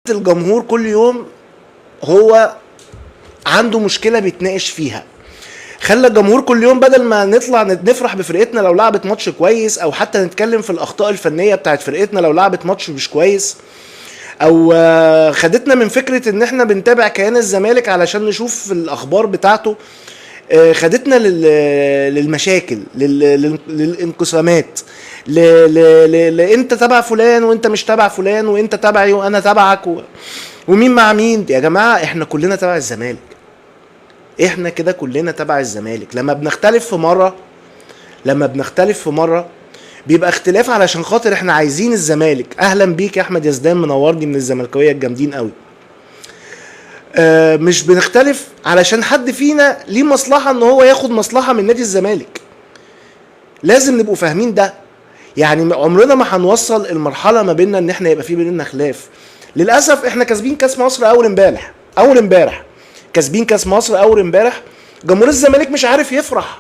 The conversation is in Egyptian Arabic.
الجمهور كل يوم هو عنده مشكلة بيتناقش فيها. خلى الجمهور كل يوم بدل ما نطلع نفرح بفرقتنا لو لعبت ماتش كويس، او حتى نتكلم في الاخطاء الفنية بتاعت فرقتنا لو لعبت ماتش مش كويس، او خدتنا من فكرة ان احنا بنتابع كيان الزمالك علشان نشوف الاخبار بتاعته، خدتنا للمشاكل، للانقسامات، لانت تبع فلان وانت مش تبع فلان، وانت تبعي وانا تبعك، ومين مع مين. يا جماعة احنا كلنا تبع الزمالك، احنا كده كلنا تبع الزمالك. لما بنختلف في مرة بيبقى اختلاف علشان خاطر احنا عايزين الزمالك. اهلا بيك يا احمد يزدان، منورني من الزملكاويه الجامدين قوي. مش بنختلف علشان حد فينا ليه مصلحة ان هو ياخد مصلحة من نادي الزمالك. لازم نبقوا فاهمين ده. عمرنا ما هنوصل المرحلة ما بيننا ان احنا يبقى في بيننا خلاف. للاسف احنا كاسبين كاس مصر اول امبارح، اول امبارح كاسبين كاس مصر اول امبارح، جمهور الزمالك مش عارف يفرح.